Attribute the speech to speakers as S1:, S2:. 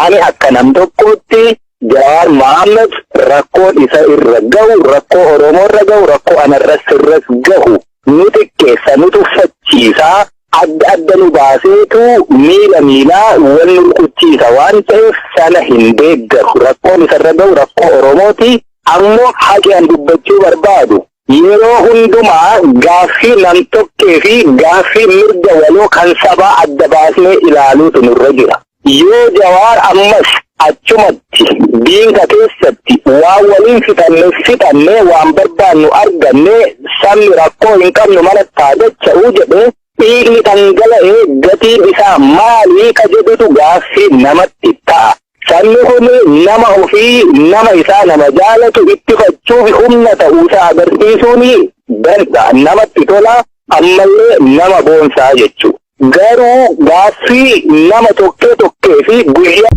S1: Ani akka nam tokkootti Jawaar Mohaammed rakkoon isa irra gahu, rakkoo Oromoo irra gahu, rakkoo anarras irras gahu nu xiqqeessa, nu tuffachiisa, adda adda nu baaseetu miila miilaa wal nu rukuchiisa waan ta'eef sana hin deeggaru. Rakkoon isarra gahu rakkoo Oromooti. Ammoo haqi an dubbachuu barbaadu, yeroo hundumaa gaaffii nam-tokkee fi gaaffii mirga waloo kan sabaa adda baasnee ilaaluutu nurra jira. Yoo Jawaar ammas achumatti diinka keessatti waan waliin fixanne fixanne, waan barbaannu arganne, sabni rakkoo hin qabnu manatti haa dacha'uu jedhe, dhiigni dhangala'e gatiin isaa maalii ka jedhutu gaaffii namatti ta'a. Sabni kun nama ofii, nama isaa, nama jaalatu ittifachuuf humna ta'uusaa agarsiisuun danda'a. Namatti tola, ammallee nama boonsaa jechuudha. Garuu gaaffii nama tokkee tokkee fi guyyaa